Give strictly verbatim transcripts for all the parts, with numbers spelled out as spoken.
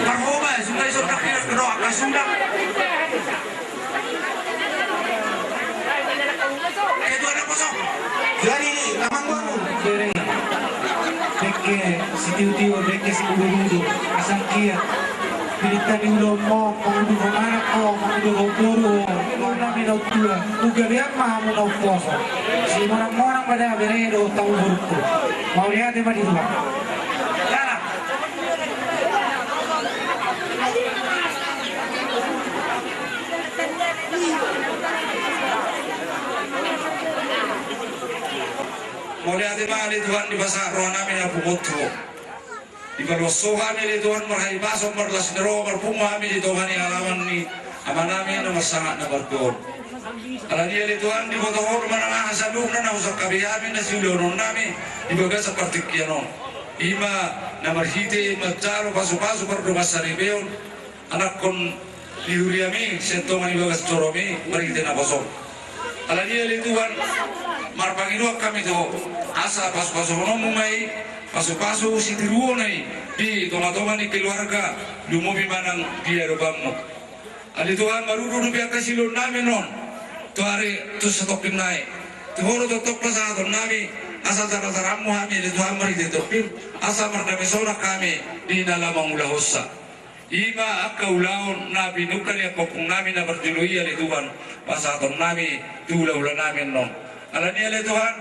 Parhoba, sudah iso terakhir kedua kasundang. Ketua na kosong. Jadi, amang gua. Bere. Dengke, sitiu-tiu, dengke, simudu-mudu. Asal kia. Pilita di ulo mo, pemudu kemana ko, pemudu kau turu. Ini mau nami nau tua. Uga lihat mah mau nau poso. Si morang-morang pada bere do tau burukku. Mau lihat ya, Pak, di rumah. Mauliate ma ale Tuhan di pasahat roha nami na pungu on tu Ho. Di paluas Ho hami ale Tuhan marhahipason marlas ni roha marpungu hami di tonga ni alaman ni Ama nami na marsangap na martua on. Alani ale Tuhan diboto Ho do manang aha saluhutna na husangkapi hami na siulahonon nami di bagasan partingkian on. Ima na marhite manjalo pasu-pasu pardongansaripeon anakkon ni huriami sian tonga ni bagas joromi marhite naposom. Alani ale Tuhan marpangidoan hami tu Ho asa pasu-pasuhononmu ma i, pasu-pasu sitiruonna i di tonga-tonga ni keluarga lumobi manang di adopanmu. Ale Tuhan marudu dope angka siulaon nami on tu ari tu satongkin nai. Tu Ho do tongtong pasahaton nami asa tara-taranmu hami ale Tuhan marhite tongkin asa mardamesonan hami di na laho mangulahonsa. Ima angka ulaon na pinungka ni angka ompung nami na parjolo i ale Tuhan pasahaton nami tu hula-hula nami on. Alani ale Tuhan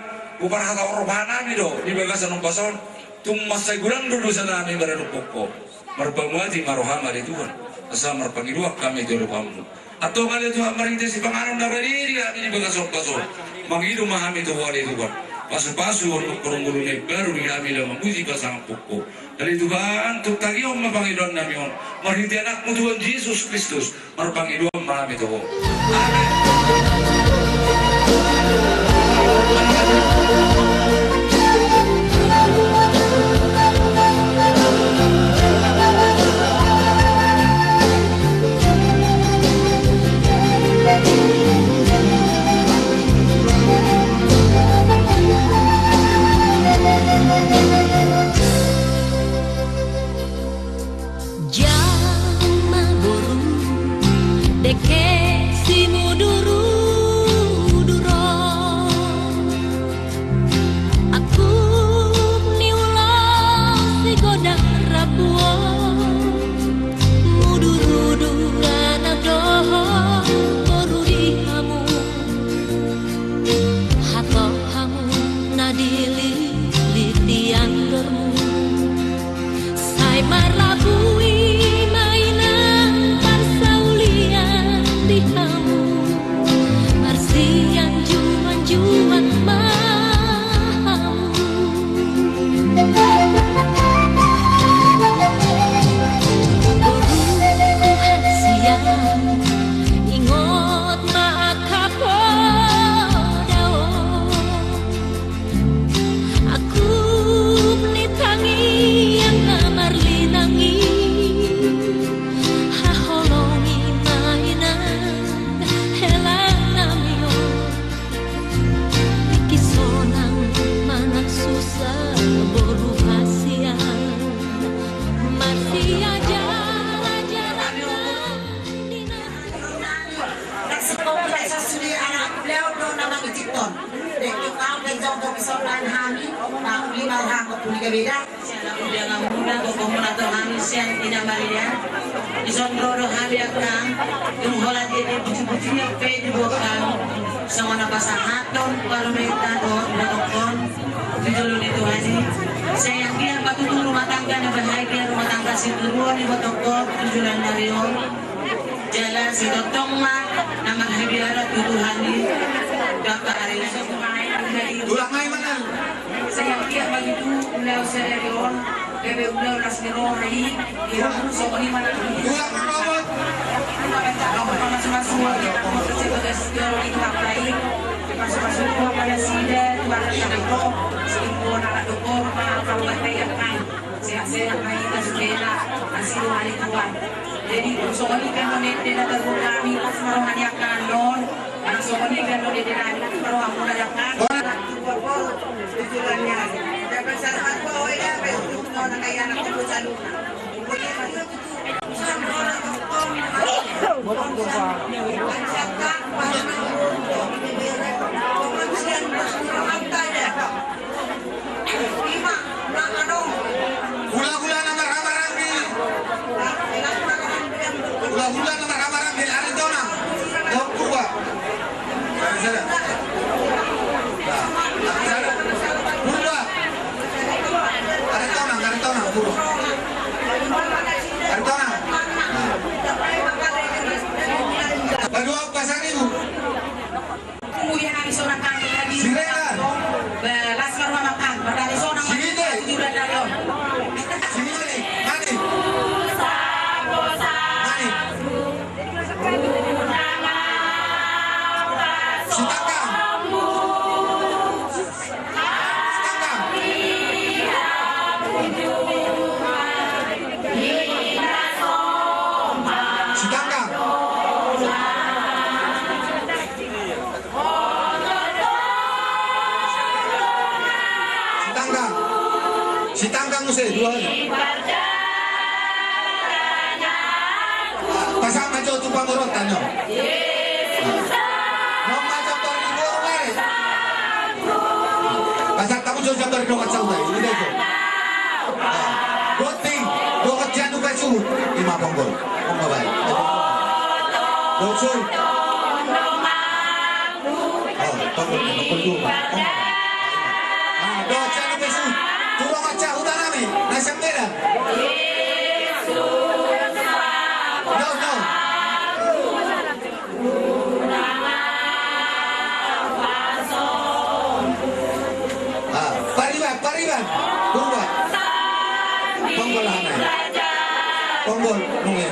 huparhata on roha nami do di bagasan ombas on. Tung mansai godang do dosa nami maradophon Ho. Marpamuati ma roham ale Tuhan asa marpangidoan hami tu adopanmu. Antong ale Tuhan marhite sipanganon na rade di hami di bagasan ombas on mangido ma hami tu Ho ale Tuhan. Pasu-pasu on dohot ngolu na imbaru di hami laho mamuji pasangaphon Ho. Ale Tuhan tung tangihon ma pangidoan nami on marhite anakmu Tuhan Jesus Kristus. Marpangidoan ma hami tu Ho. Amen. Jama boru dengke simudur-udur on. Angkup ni ulos di godang rambu on. Mudur-udur anak dohot boru di hamu. Hatop hamu na dililiti andormu. Sai marlabui ma inang parsaulian di hamu. Marsianjuan-juan ma hamu. Boru Tuhan sian ingot ma angka poda on. Angkup ni tangiang na marlinang i. Haholongi ma inang hela nami on. Tingki sonang manang susa boru hasian. Marsiajar-ajar ma inang. Nang sikopi na so sude anak ulaon do na mangijithon. Dengke tau pe jong topi sonang hami na uli marhangkop uli gabeda. Sian anak uli anak muda gogohon ma tu hami sian Ina Maria. Dison ro do hami angkang. Dung holan dia dia buju-buju ia pe di bokang. Songon na pasahaton parumaenta do botongkon. Di jolo ni Tuhan i. Sai anggiat ma tutu rumah tangga na bahagia rumah tangga sitiruon ni botongkon. Di jolo ni ari on. Jala sitongtong ma na marhabiaran tu Tuhan i. Gapa ari. Tulang nai mana? Sai anggiat ma tutu ulaon sadari on gabe ulaon las ni roha i. Tulang na robot. Masu-masu roha i. Masu-masu roha ma nasida tu anak na ro. Sehinggo na ro ma angka umat na i angkang. Sehat-sehat ma hita sudena, asi roha ni Tuhan. Jadi songon i pe ma ende na tarlumobi nami, las ma roha ni angka annon. Manang songon i pe ma ende nami, las ma roha muna di angka annon. Tuhan boru, tujuannya. Dapat selamat bawa ya, baik tujuan. Hulahula na marhamaranggi. Hulahula na marhamaranggi, Aritonang. Daun Purba. Purba. Aritonang, Aritonang, Purba. Aritonang. Paduahon Pasaribu. Kemudian kami seorang kami tadi. Siregar. Belas baru makan, berarti seorang. Sirite. Tujuh belas dari om. Sirite. Mani. Mani. Sitanggang. Sitanggang. Sitanggang. Sitanggang. Sitanggang muse, dua hali. Pasahat ma jo tu pamoruonta, nyo. Nunga jambar ni boru mare. Pasahat hamu jo jambar ni dongan sahuta i, ida jo. Botting, dongan Janupasuhut, ima ponggol. Ponggol baik. Botting. Oh, ponggol, ponggol dua. Ponggol. Ah, dongan Janupasuhut. Tu dongan sahuta nami, na sian Medan. No, no. Ah, Pariban, Pariban. Purba. Ponggol aha na i. Ponggol, nunga.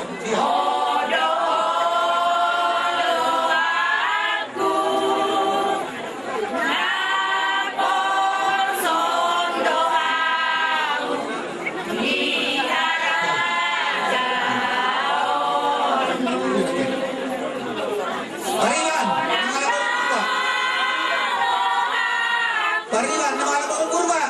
Pariban, na mangalap purba. Pariban, na mangalap purba.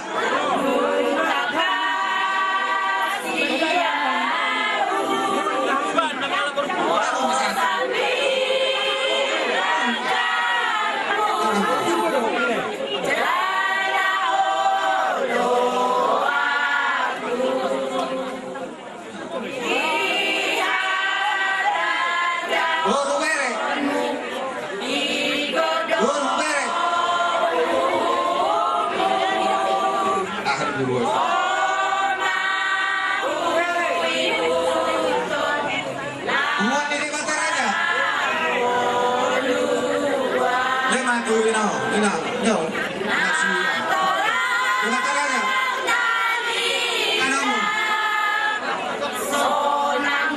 Boru bere. Boru bere. Ah, dulu. Tuan ni Debata Raja. Lema tu ina, ina, ina. Debata Raja. Anamu.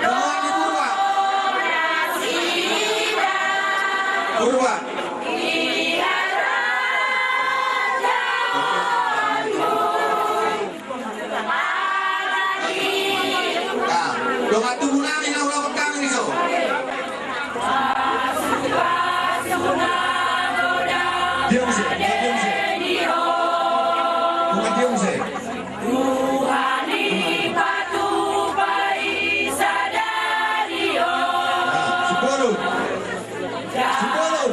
Tuan ni Purba. Purba. Nah, dongan tubu nami na ulahon hami dison. Diam se, diam se. Dongan diam se. Nah, Simbolon. Simbolon.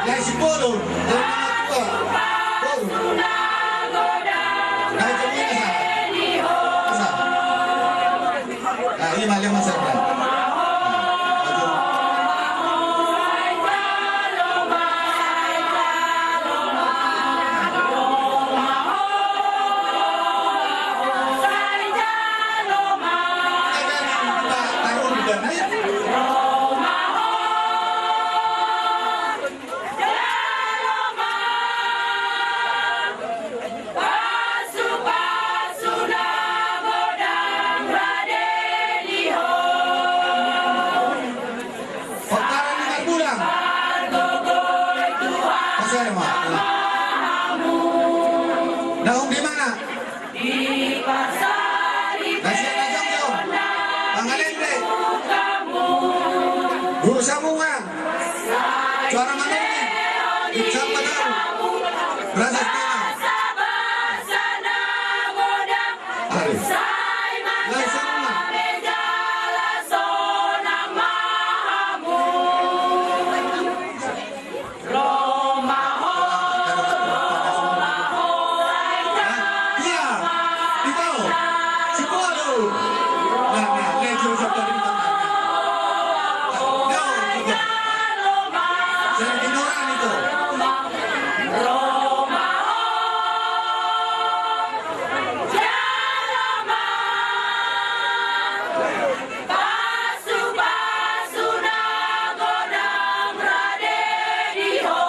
Lai Simbolon. Lai Simbolon. Boru. Lai Simbolon. Asa. Asa. Ah, ima, lima sara. Pomparan ni Marbulang. Pasal ma. Naung di mana? Na sian na jongjong. Pangalende. Guru Sambungan. Suara Manurung. Ucap ma tahu. Rasa setengah. Are. Lai sanuna. Ia, ito. Sepuluh. Nah, nah, lejo, coba di mana? Yo, coba. Saya di Nora nih tuh. Pasu-pasu na godang rade di ho.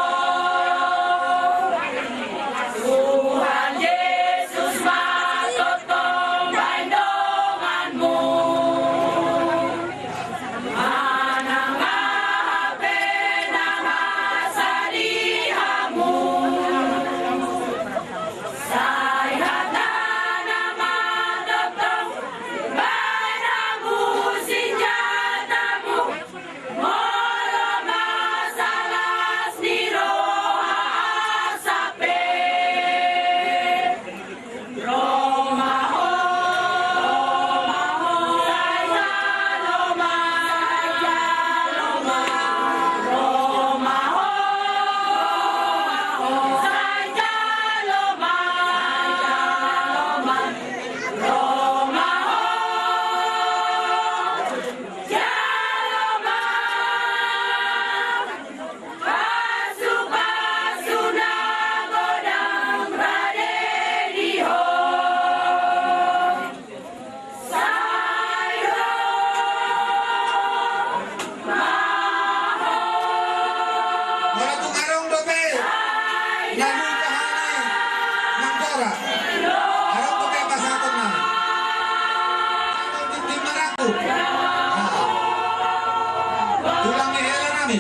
Tuhan Jesus ma tongtong baen donganmu. Manang aha pe na masa di hamu. Sai hatana ma tongtong baen hamu sinjatamu. Molo masa las ni roha asa pe. Roma ho, Roma ho, sai jalo ma, sai jalo ma. Roma ho, Roma ho, sai jalo ma, sai jalo ma. Roma ho, jalo ma. Pasu-pasu na godang rade di ho. Sai ro ma ho. Molo tung adong dope na lupa hami nang tora. Adong dope pasahaton nami. Adong tintin marangkup. Tulang ni hela nami.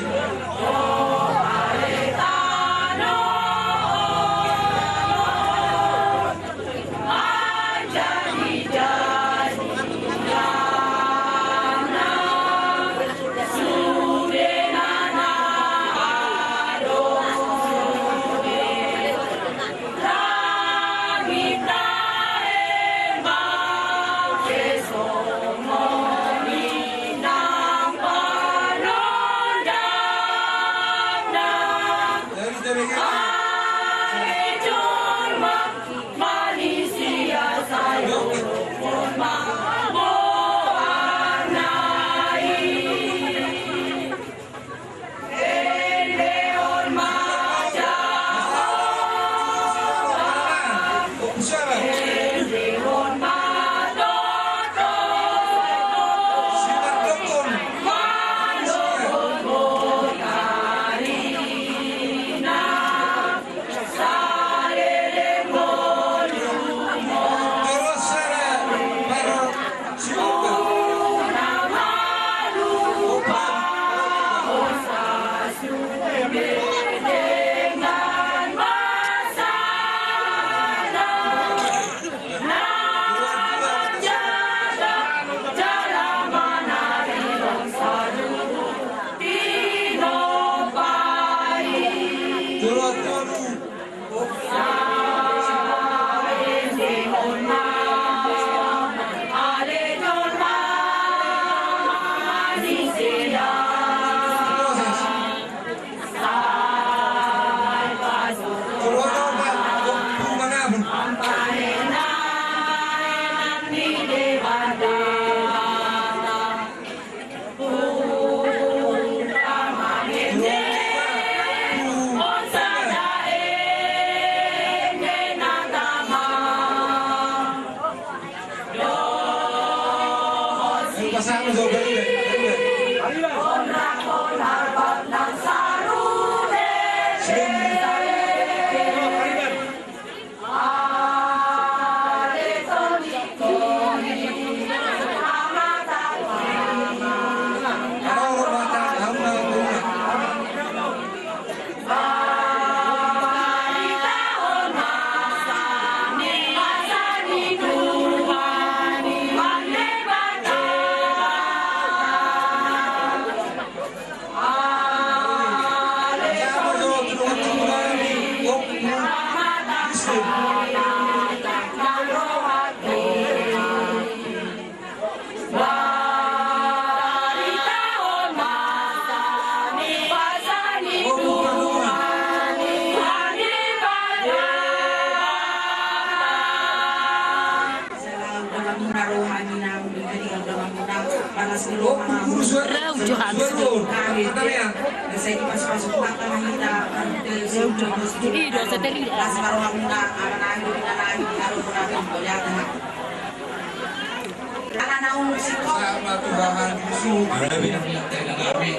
Sama Tuhan Yesus. Ada bina minta dengan kami.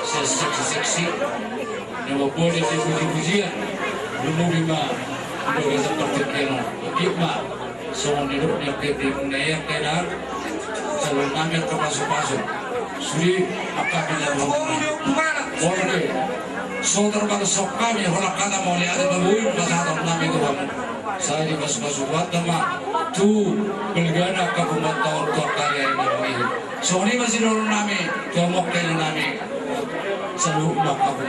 Seksi-seksi. Nama boleh dipuji-pujian. Dulu bima. Boleh seperti kena. Bima. Songon nidok ni angka ibu na i angka inang, saluhutna angka pasu-pasu. Sude angka pinaruhon. Oke. So terbatas sok hami, holan hata mauliate ma boi pasahaton nami tu hamu. Sai dipasu-pasu Tuhanta ma tu balgana angka pembantaon tu angka ari-ari na mangihut. Songon i ma sidohonon nami tu hamu angka inang nami. Saluhut ma hamu.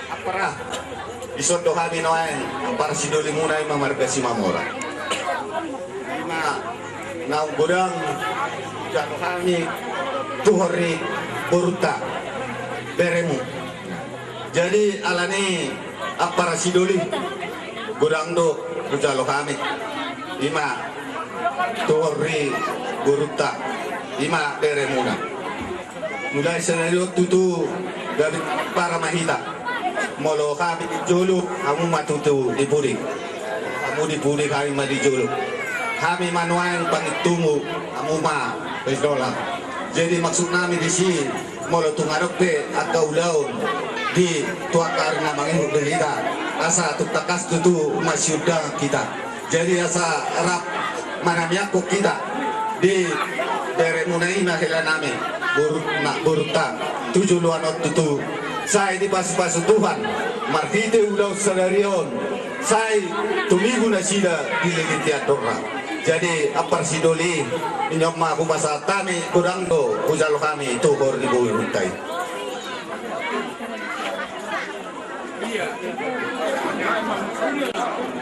Ampara, dison do hami nuaeng, ampara sidolimuna i ma marga Simamora. I ma naung godang jalo hami tuhor ni borunta, beremu. Jadi alani ampara sidoli godang do hujalo hami. I ma tuhor ni borunta, i ma beremuna. Mulai sadari on tutu gabe ampara ma hita. Molo hami di jolo, hamu ma tutu di pudi. Hamu di pudi, hami ma di jolo. Hami ma nuaeng pangintumu, hamu ma pendola. Jadi maksud nami disi, molo tung adong pe angka ulaon di tu angka ari na mangihut di hita, asa tung tangkas tutu masiundangan hita. Jadi asa rap manamiangkon hita di beremuna i ma hela nami, boru, na borunta tu joloan on tutu. Sai dipasu-pasu Tuhan marhite ulaon sadari on, sai tumibu nasida di ligin ni andorna. Jadi ampara sidoli, i ma hupasahat hami, godang do hujalo hami tuhor ni borunta i.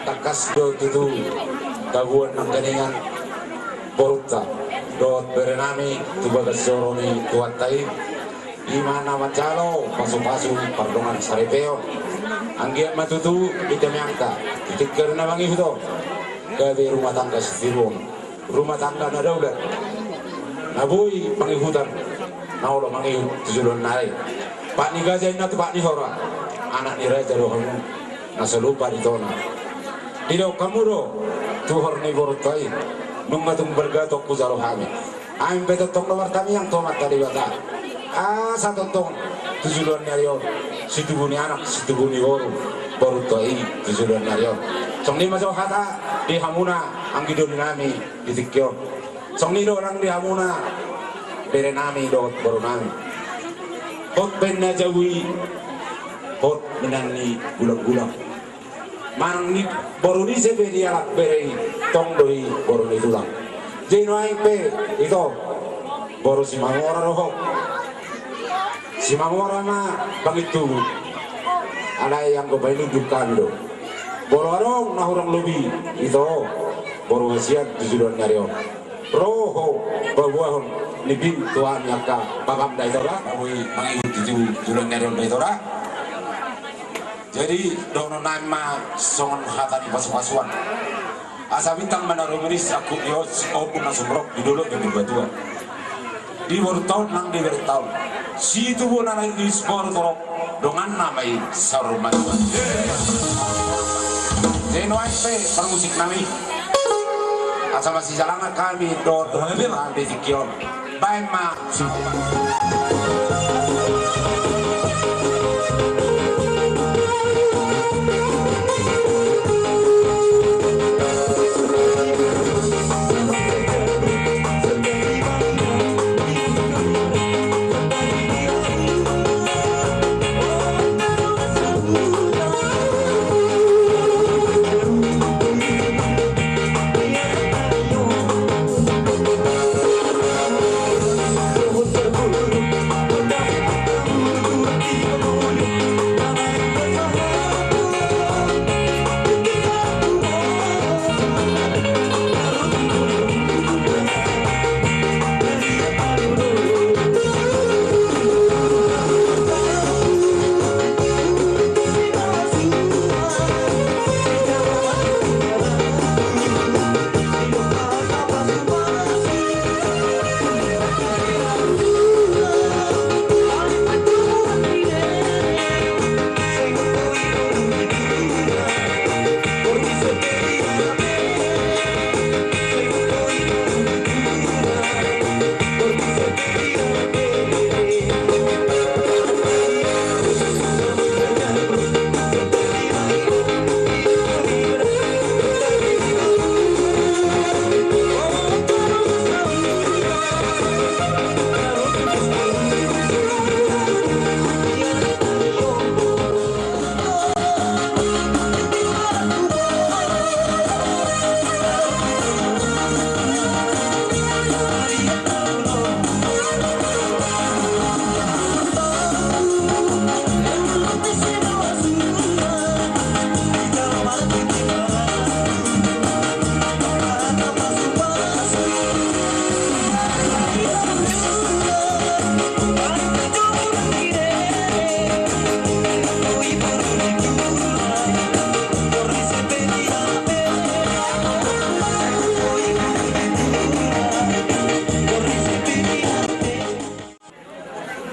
Tangkas do tutu tabuan nangkiningan borunta dohot berenami tu bagas joro ni Tuhanta i. I ma na manjalo pasu-pasu pardongan saripeon. Anggiat ma tutu di tingki on, di tingki na mangihut on, gabe rumah tangga sitiruon, rumah tangga na daulat, na boi pangihutan, na olo mangihut tu joloan nari. Pat ni gaja inna tu pat ni hora, anak ni raja do hamu, na so lupa di tona. Didok hamu do tuhor ni borunta i, nunga tung balga tong hujalo hami. Hami pe tongtong do martamiang tu Amanta Debata, asa tongtong tu joloan ni ari on, situbu ni anak, situbu ni boru, borunta i tu joloan ni ari on. Songon i ma jo hata di hamuna anggi doli nami di tingki on. Songon i do nang di hamuna berenami dohot borunami. Hot baen na jabu i, hot baen na ni gulang-gulang. Manang ni boru ni ise pe dialap bere i, tong do i boru ni tulang. Jadi nuaeng pe ito, boru Simamora do ho. Simamora ma pangintumu. Alai anggo painunduk hami do, molo adong na hurang lobi, ito, boru hasian tu joloan ni ari on, ro ho paboahon ni bim tu hami angka babam da ito da, na boi mangihut tu joloan ni ari on da ito da. Jadi dohonon nami ma songon hata ni pasu-pasuan. Asa bintang ma na rumiris, angkup ni ombun na sumorop di dolok di Purbatua. Di borunta on nang di berenta on, situbu na naeng di siboru torop, donganna ma i saur matua. Jadi nuaeng pe parmusik nami, asa masijalangan hami dohot dohot hami di tingki on. Baen ma.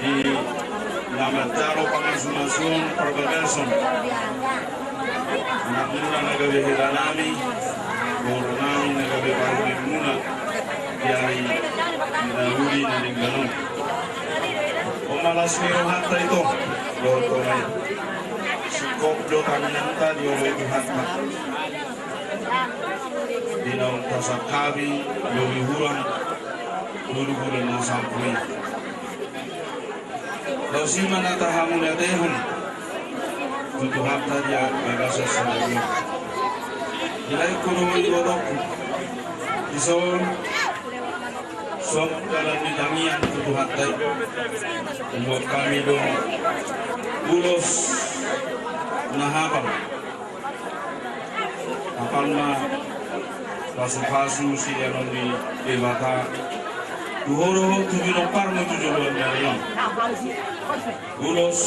Di na manjalo pamasumasuon parbagason anakmuna na gabe helanami, borunami na gabe parumaenmuna di ari na uli na denggan on. On ma las ni rohanta ito, dohot hona i. Singkop do tangiangta di olo i Tuhanta. Di naung tasangkapi lobi hurang, lobi hurang na sampulu i. Laos i ma na tahamuliatehon tu Tuhanta di bagasan sadari on. Dibaen ho do ibotongku, dison, suang dalan ni tangiang tu Tuhanta i. Mamboan hami do ulos na hapal. Hapal ma pasupasu sian on ni Debata tu ho dohot tu pinomparmu tu joloan ni ari on. Ulos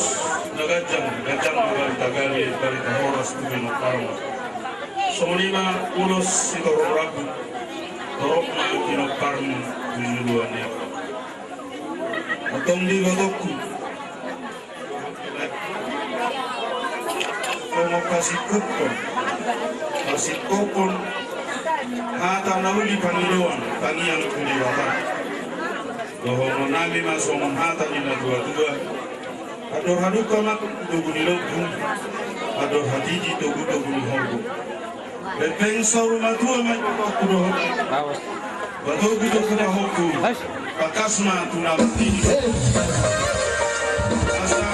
na ganjang, ganjang ma barita gabe, barita horas tu pinomparmu. Songon i ma ulos sitorop rambu, torop ma pinomparmu tu joloan ni ari on. Antong di ibotongku, songon pasingkophon, pasingkophon hata na uli pangidoan, tangiang tu Debata. Dohononnami ma songon hata ni natuatua: Andor halumpang ma togu ni lombu, andor hatiti togutogu ni horbo. Hepeng saur matua ma ibotongku dohot patogu do tu pahompu, tangkas ma tu na martiti. Asa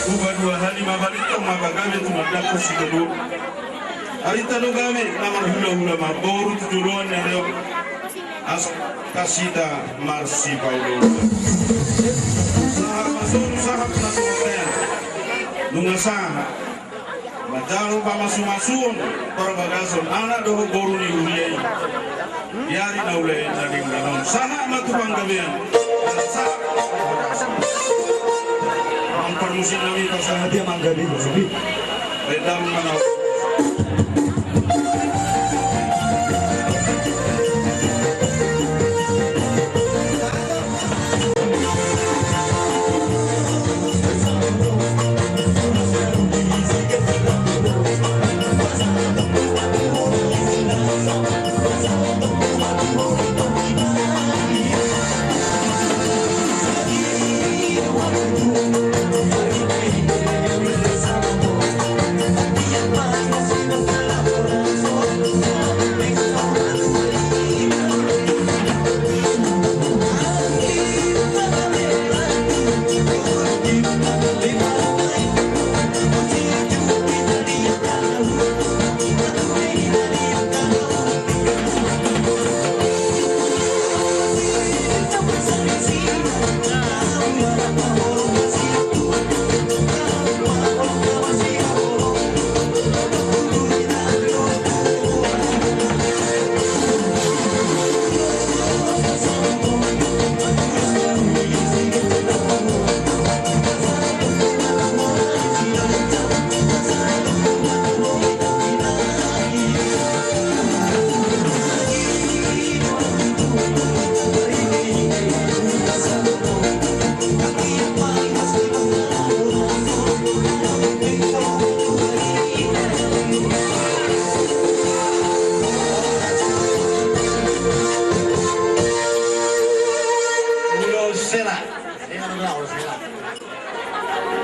hupaduahali ma balintang ma pagabe tumandangkon sitadoan. Arinta do gabe na marhulahula marboru tu joloan ni ari on. Asa tangkas hita marsipaolooloan. Sahat ma songon sahat na tuatua. Nunga sahat manjalo pamasumasuon parbagason anak dohot boru ni huria i di ari na uli na denggan on. Sahat ma tu panggabean. Sahat. Amang parmusiknami, pasahat. Ia manggabe. Rendang mana?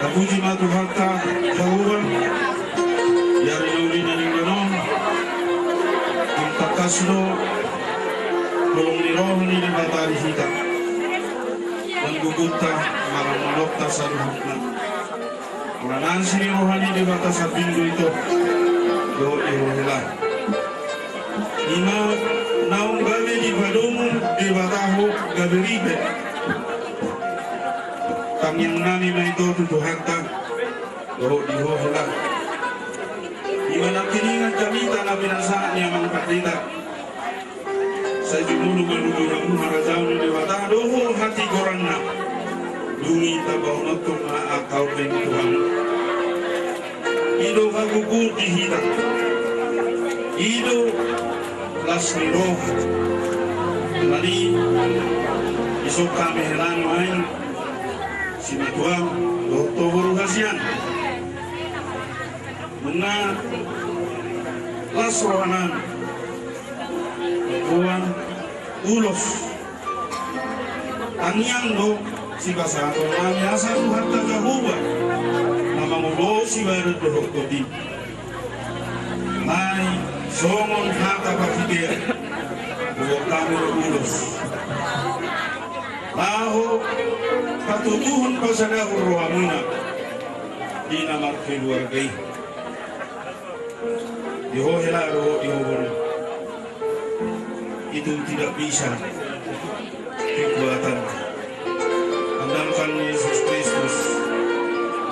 Tapuji ma Tuhanta Jahowa, di ari na uli na denggan on, dung tangkas do holong ni roha ni Debata di hita, manang gogonta manang manokta saluhutna. Ulanan si ni roha ni Debata sambing do ito dohot di ho hela. I ma naung gabe dipadomu Debata ho gabe ribet. Tangiang nami ma ito tu Tuhanta dohot di ho hela. I ma nangkiningan jamita na pinasahat ni amang pandita. Sai jumolo ma luju hamu harajaon ni Debata dohot hatigoranna. Dung i tambahononhon ma angka orde ni Tuhan. I do hagogoon di hita. I do las ni roha. Alani i dison hami hela nuaeng simatuam dohot toru hasian. Nunga las rohanami. Tuhan, ulos. Tangiang do sipasahatonnami asa Tuhanta Jahowa na mangulosi badan dohot tondi. Alai songon hata parhitean, boan hami do ulos laho patuduhon pasadahon rohamuna di na markeluarga i. Di ho hela dohot di ho bona. Itu tidak bisa kekuatan. Andalkan Yesus Kristus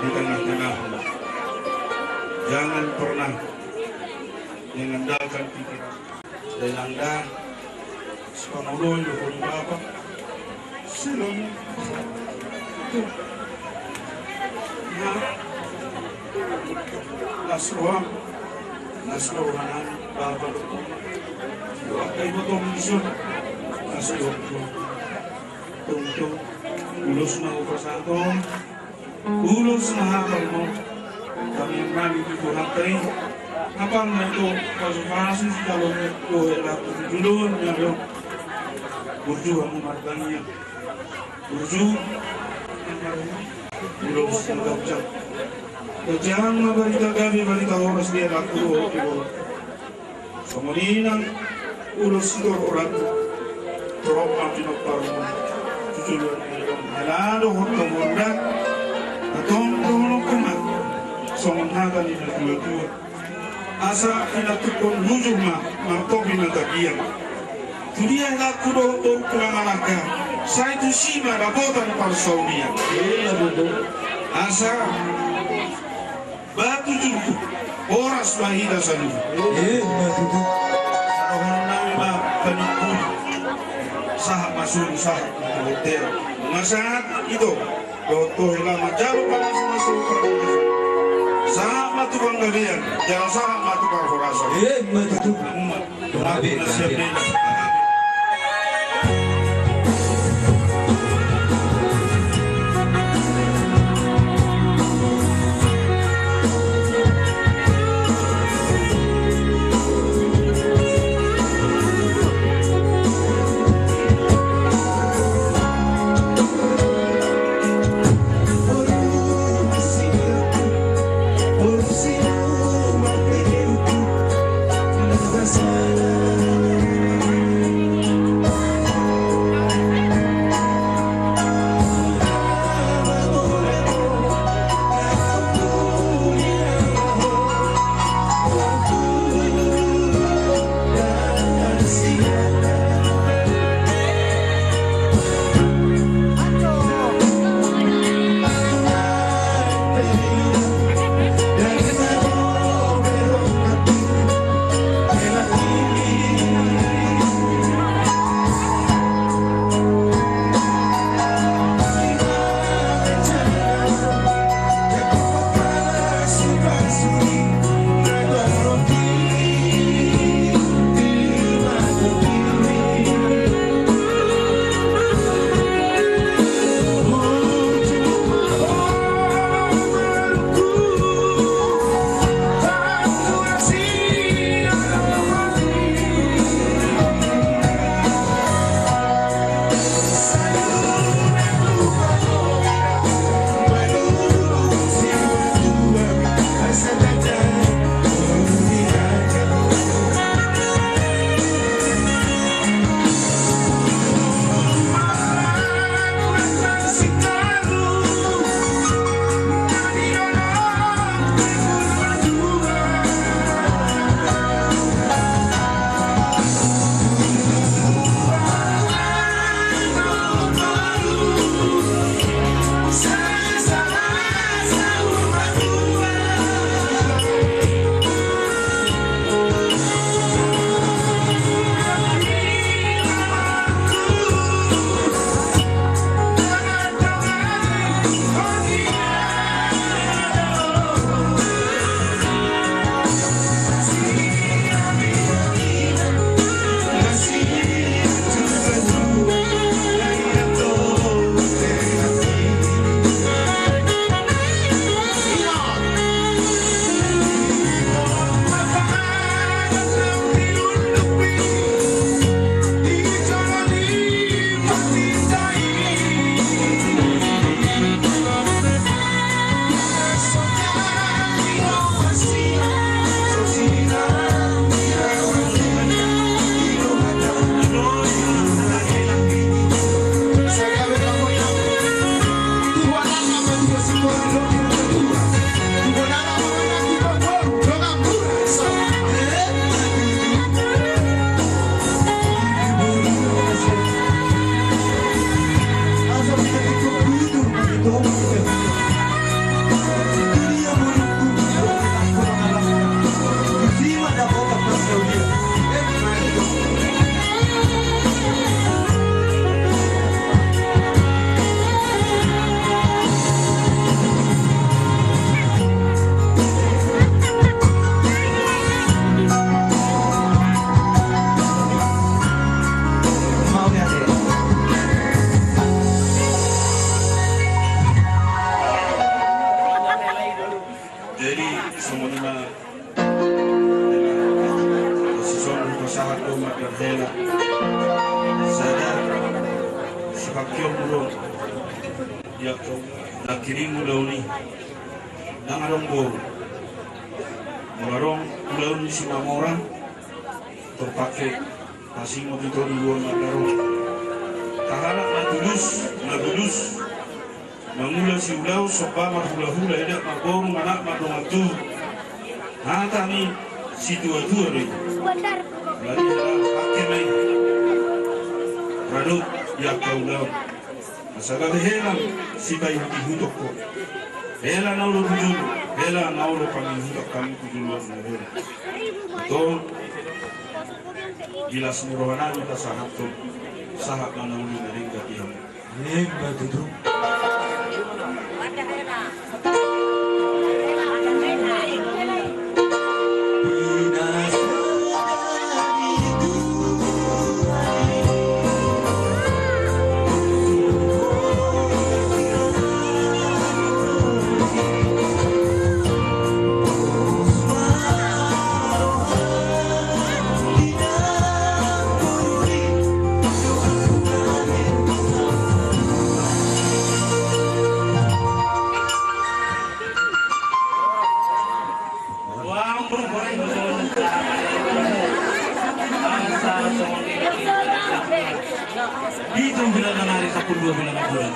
di tengah-tengahmu. Jangan pernah mengandalkan pikiran. Dai nang da sipangoloi do ho di bapa. Silon. Na las roha. Las roha nang bapa do. Yo angka ibotom dison. Las roha. Tongtong ulos na hupasahat on. Ulos na hapal ma. Tangiang nami tu Tuhanta i. Hapal ma ito pasupasu sitadohon dohot laku tu joloan ni ari on. Burju hamu martangiang. Burju. Ulos na ganjang. Ganjang ma barita gabe barita horas di laku dohot di boru. Songon i nang ulos sitorop on. Torop ma pinomparmu tu joloan ni ari on hela dohot toru da. Antong dohononku ma songon hata ni natuatua. Asa pinantukkon hujur ma martopi ma tapian. Tu dia helangku dohot borungku na mangalangka, sai tusi ma dapotan parsaulian. Asa ba tu jumpa horas ma hita saluhut. Ima tutu. Sadohonon nami ma panungkun. Sahat ma solu sahat ma tu hotel. Nunga sahat ito dohot ho hela manjalo pamasumasu. Sahat ma tu panggabean jala sahat ma tu parhorasan. Ima tutu. Ima tutu. Jadi songon i ma, sisongon pasahat do mandar hela. Sada sipangkion mulu. Ia, nangkining ulaon i. Ndang adong boru. Molo adong ulaon ni Simamora, torpake pasingot ito di ulaon mandar on. Tahanak na tulus, na bulus, mangula siulaon, somba marhulahula, eda mamboru, manat mardongan tubu. Hata ni situatua do i. Jadi pake ma i. Radot i angka ulaon. Asa gabe hela sipaihuthon ho. Hela na olo tu jolo, hela na olo pangihuthon hami tu joloan ni hela. Antong, di las ni roha nami pasahathon, sahat ma na uli na denggan di hamu. Emma tutu. Itu bilangan hari, sapuluh dua bilangan bulan.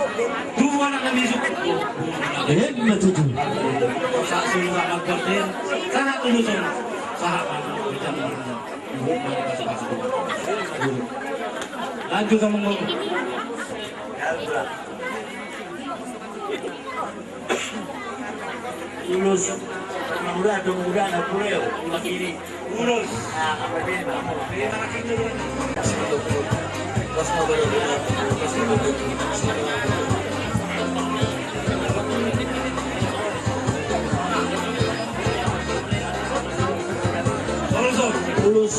Tubu anak na bisuk. Emma tutu. Saksi sama berdir. Sahat dulu, Son. Sahat. Lanjut sama ngomong. Ulos, muda, muda, anak puleo, ulos ini. Ulos. Ah, apa dia? Ulos.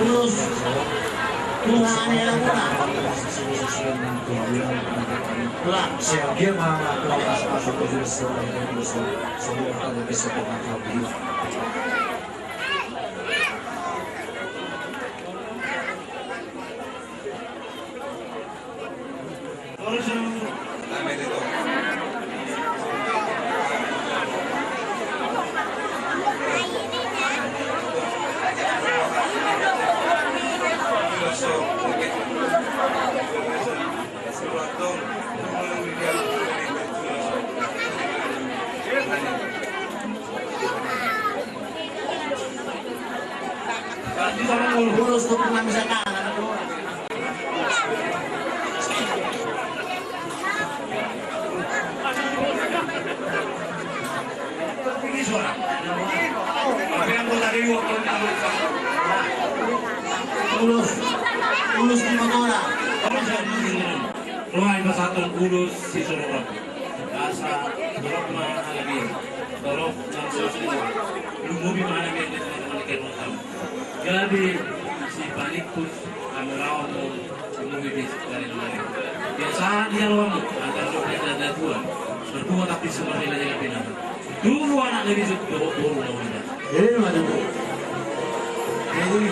Ulos. Tuhan yang murah. Tuhan. Ulos, ulos di Mangora. Roha i pasahathon ulos si Sororon. Asa torop ma halabian, torop nang sosina. Lumobi ma halabian di tengah-tengah ni keluarga. Jadi si paningkus amuraon mo lumobi di sekali lagi. Biasa dia lawan antara dua belas dan dua. Berdua tapi semua dia jaga pindah. Tubu anak na bisuk, dohot boru na uli. Emma tutu. Jadi,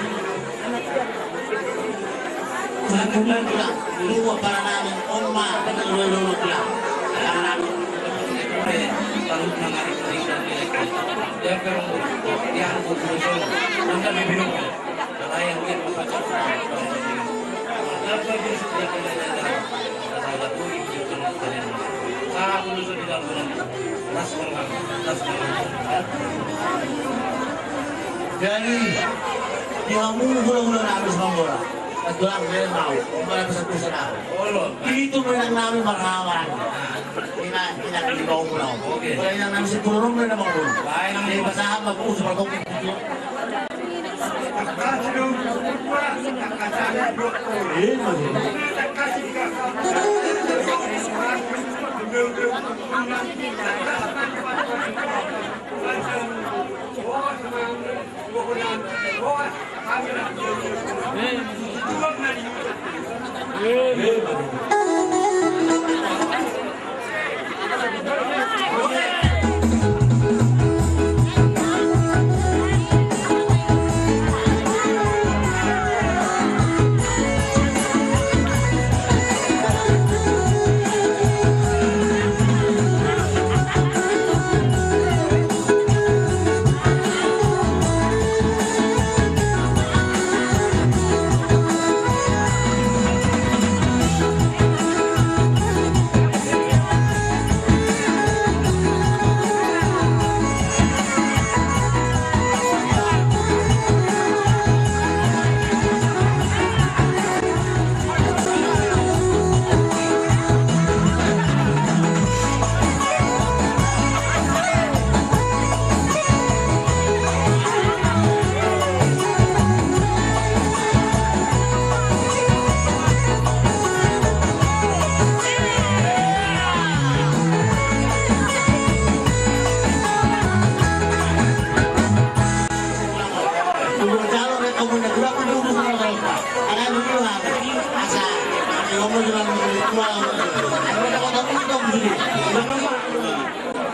satu bulan pula, dua para nami, oma, dua lolo pula. Para nami. Talut na ngari, talut na ngari. Dia perang, dia perang, dia perang. Jadi, di hamu hulahula nami Simamora. Ketulang memang, mana pesan-pesan aku. Pitu ma inang nami marhahamaranggi. Inang, inang di bawah pulau. Oke. Kalau inang nami Simbolon ma inang bawah pulau. Baik. Jadi pasahat ma buku seperti itu.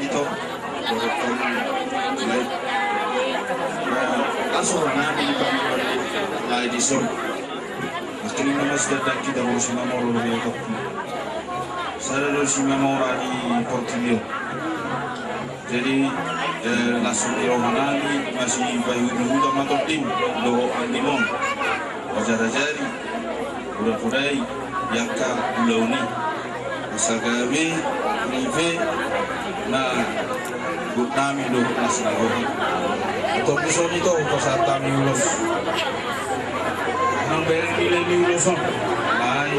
Ito, lae di son. Akhirnya nama sedang kita mau si Mamora di Portilio. Jadi, eh, langsung di roha nami masih bayu di hutan ma tonding dohot andimon. Pajar-ajari, pudai-pudai, i angka ulaon i. Asa gabe, nipe, na got nami dohot na sinagoga. Atau dison ito pasahat nami ulos. Nang bereng nilai ni ulos on. Ai,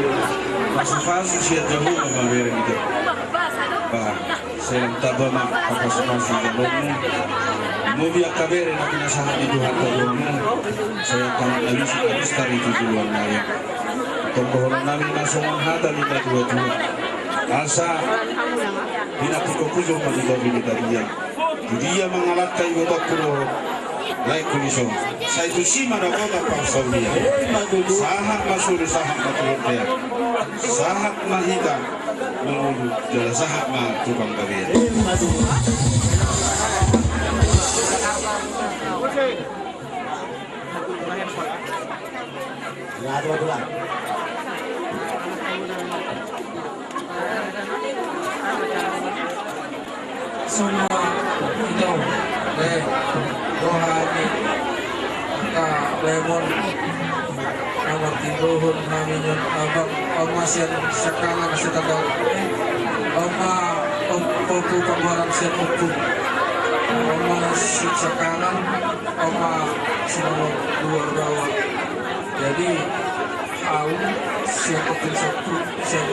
pasu-pasu sian Jahowa ma bereng ito. Bah. Sai tamba ma pasu-pasu jaloonmu. Molo di angka bere na pinasahat ni Tuhanta domu, sai angka na bisik na bistar i tu joloan nami. Tonggohonon nami ma songon hata ni na tua-tua. Asa pinapuko pujo ma di topi ni tapian. Tu dia mangalangka ibotongku dohot laengku dison. Sai tusi ma dapotan parsaulian. Sahat ma solu, sahat ma tu bontean. Sahat ma hita. Mangolu jala sahat ma tu panggabean. Songon i do, le, roha ni angka lemon. Nomor tiga dohot hami nion abang, on ma sian Siangkangan Sitandal. On ma, om, ompu panggoaran sian ompu. On ma si Siangkangan, on ma si nomor dua Rudawa. Jadi, au sian ompu satu, sian,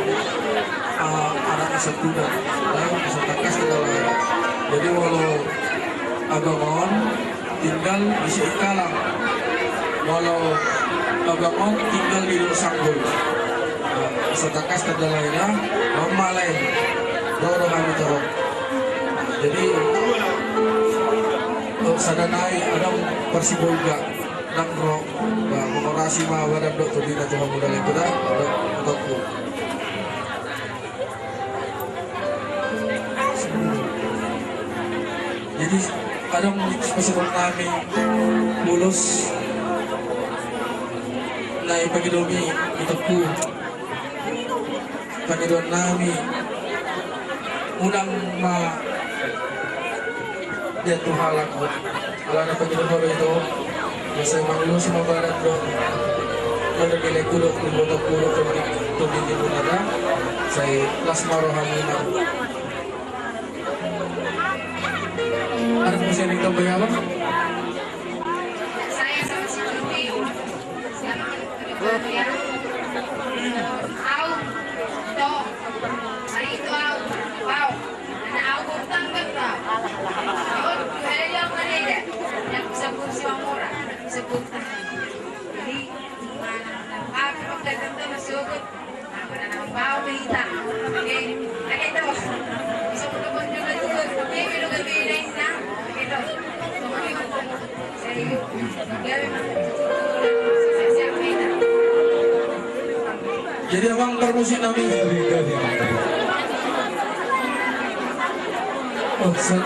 ah, anak satu dah. Lalu bisa tangkas kita lah. Jadi, walau abang on, tinggal di Sikalang. Walau abang on tinggal di Dolok Sanggul. Nah, so tangkas tanda lahirna, mama lain. Doro kami terus. Jadi, eh, sada nai adong parsibolga, dang ro, ba, mangorasi ma badan dohot tondina tu hamu dalan tu da, dohot, dohot. Jadi, adong sipasahat nami ulos na i pangidomi itongku. Pangidoan nami, unang ma dia tu halak. Alana pangidoan nami ito, biasa mangido si mambarat do. Lalu nilai kudo, kudo, kudo, kudo, kudo, kudo, kudo, sai las ma rohamuna. Ada musik yang tambah apa? Saya sama si Joni. Au, Mau berita. Oke. Oke, tuh. Sebelum menjual-jual, dia minum lebih lain, nah. Oke, tuh. Jadi, amang parmusik nami. Oh, sa-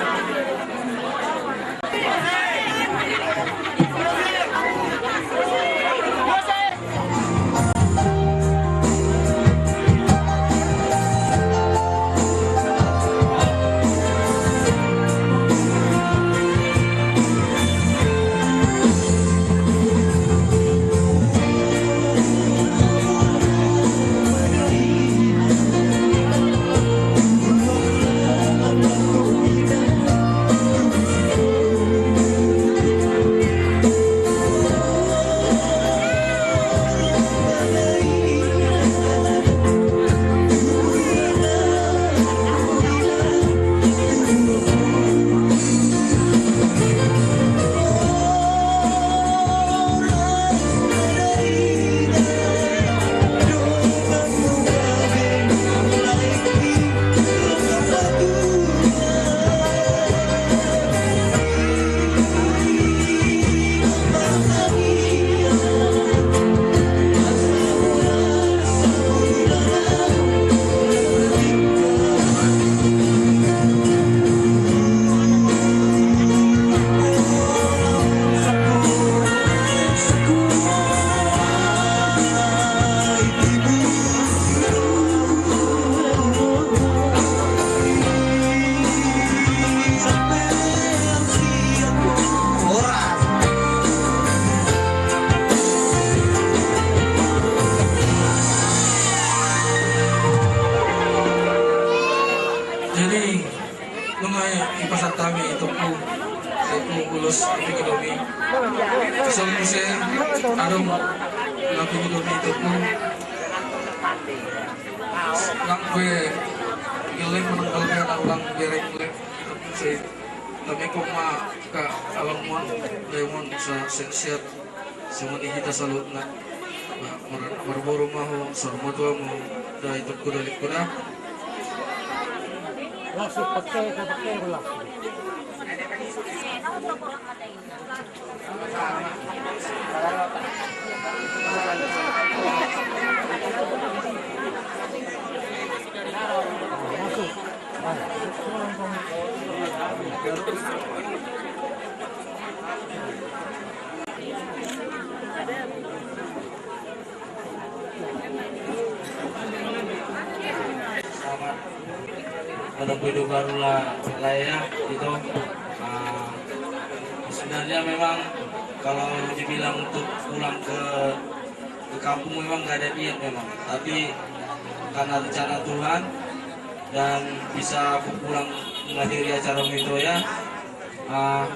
Jadi, nunga i pasahat hami itongku, itongku ulos, itongku domi. Kesel muse, adong, itongku domi itongku. Nang be, gelleng menang gelleng, nang ulang bereng leng. Sai, tapi kok ma ka alam mon, daemon sa sehat-sehat. Songon i hita saluhutna. Ba, mar-, marboru ma ho, saur matua ma ho, da itongku, da lelengku da. Langsung pakai, pakai ulang. Selamat menempuh hidup baru lah, lah ya, itu. Ah, sebenarnya memang kalau dibilang untuk pulang ke, ke kampung memang nggak ada niat memang, tapi karena rencana Tuhan dan bisa pulang menghadiri acara Mito ya. Ah,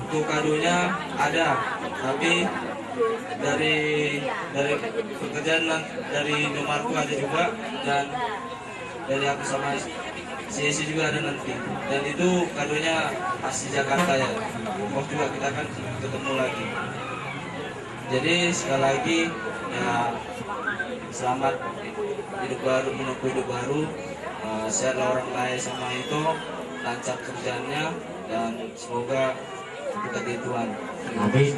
untuk kadonya ada, tapi dari, dari pekerjaan dan dari nomorku ada juga, dan dari aku sama si Esi juga ada nanti. Dan itu kadonya pasti Jakarta ya. Toh juga kita akan ketemu lagi. Jadi sekali lagi, ya, selamat hidup baru, menempuh hidup baru. Eh, sehatlah orang lain sama itu, lancar kerjaannya, dan semoga dekat di Tuhan. Amin.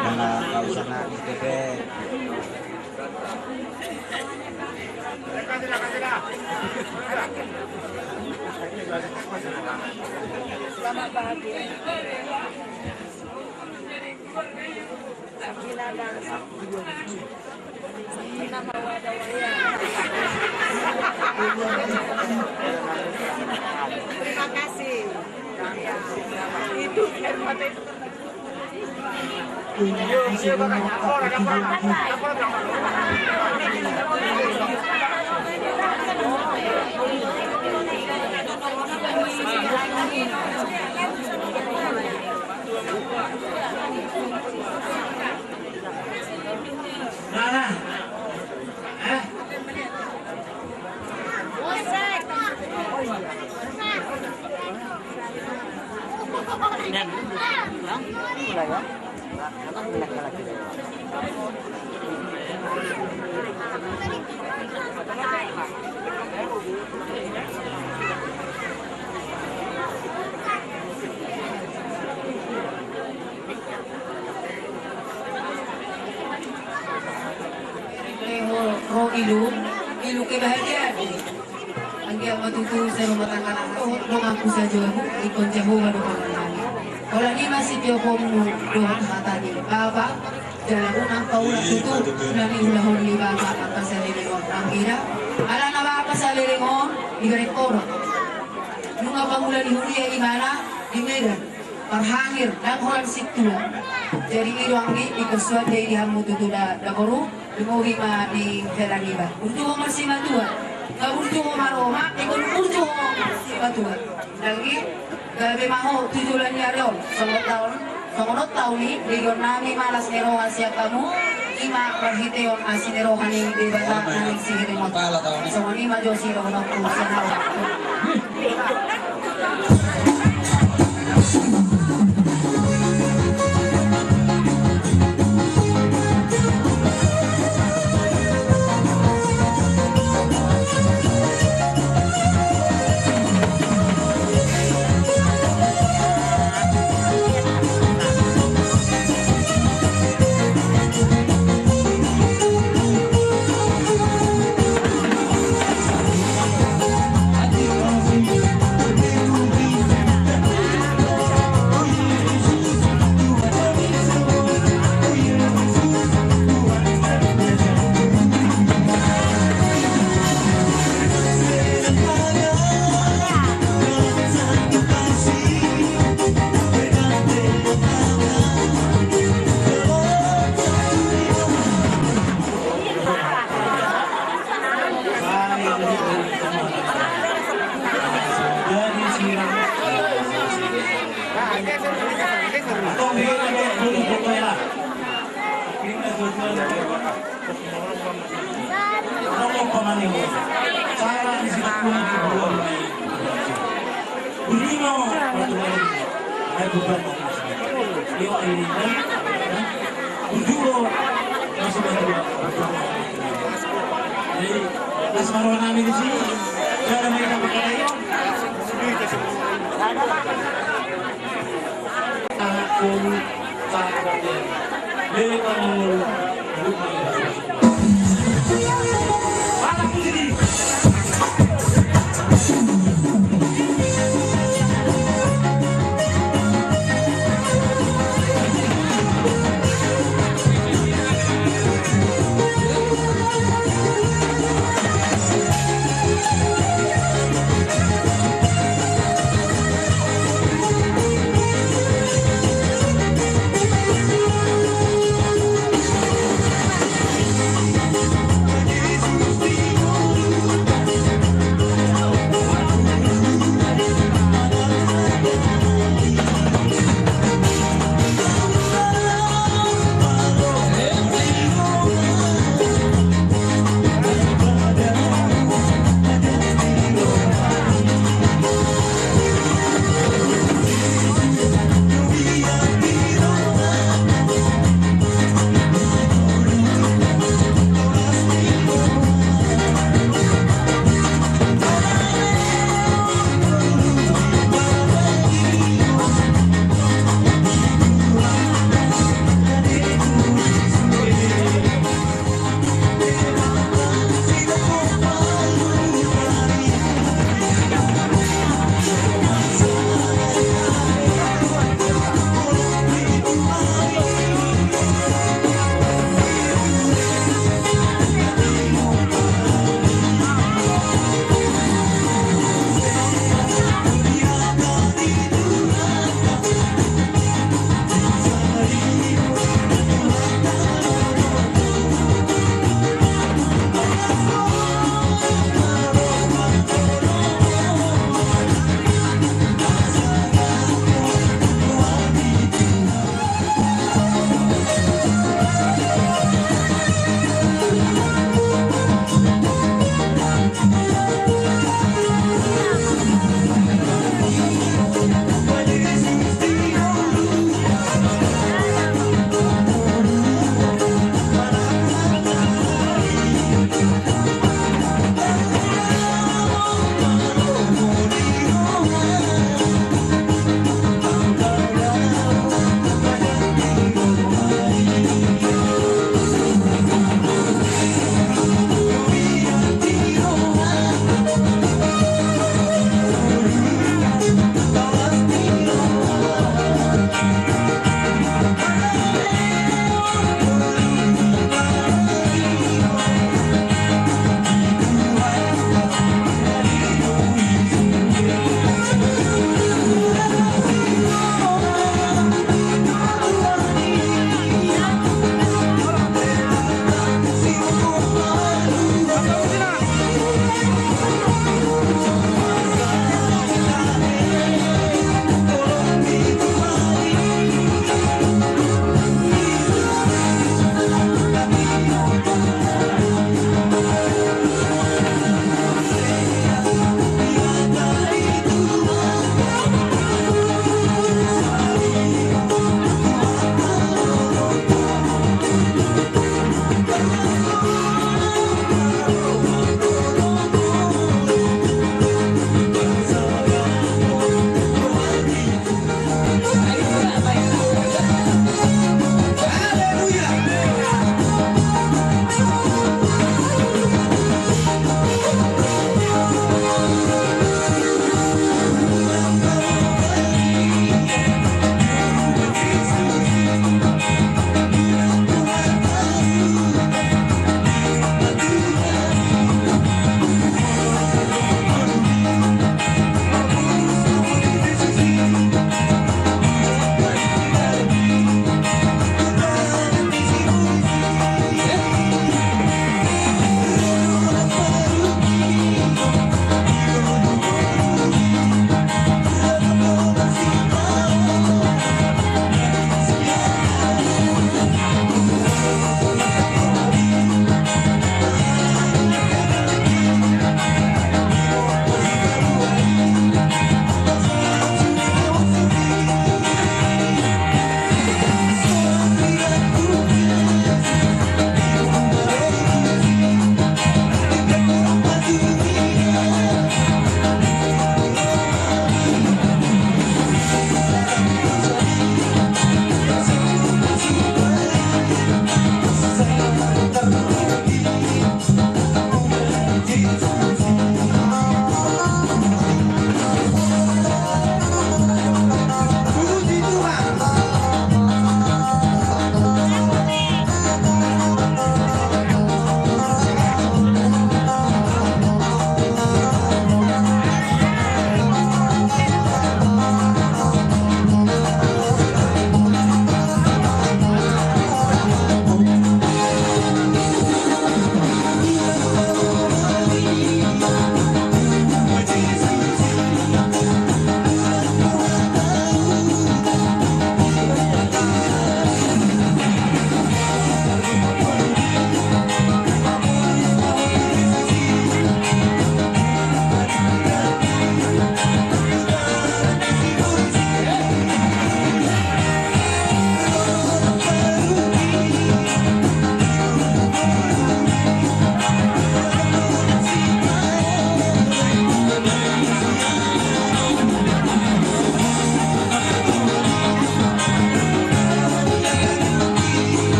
Alah, nggak usah nangis, Bebek. Selamat bahagia. Terima kasih. Itu. Nah, nah. Eh? Ro ilu, ilu kebahagiaan. Anggiat ma tutu sai rumah tangga na donganku sajo, ingkon Jahowa do pangalahon. Holan i ma sitiopmu dohot hata ni Bapa, jala unang paulak tutu na niulahon ni Bapa angka saleleng on. Anggia, alana Bapa saleleng on dibereng ho do. Nunga pangula ni huria imana di Medan. Marhangir, ndang holan sintua. Jadi i do anggi, ingkon suan do i di hamu tutu da, da boru, lumobi ma di hela niba. Burju ho marsimatua. Nga burju ho maroha, ingkon burju ho marsimatua. Anggi, gabe ma ho tu joloan ni ari on, songon taon, songon on taon i, begeonnami ma las ni roha sian hamu, i ma marhitehon asi ni roha ni Debata na naeng sihirihon. Songon i ma jo sidohononku sian au.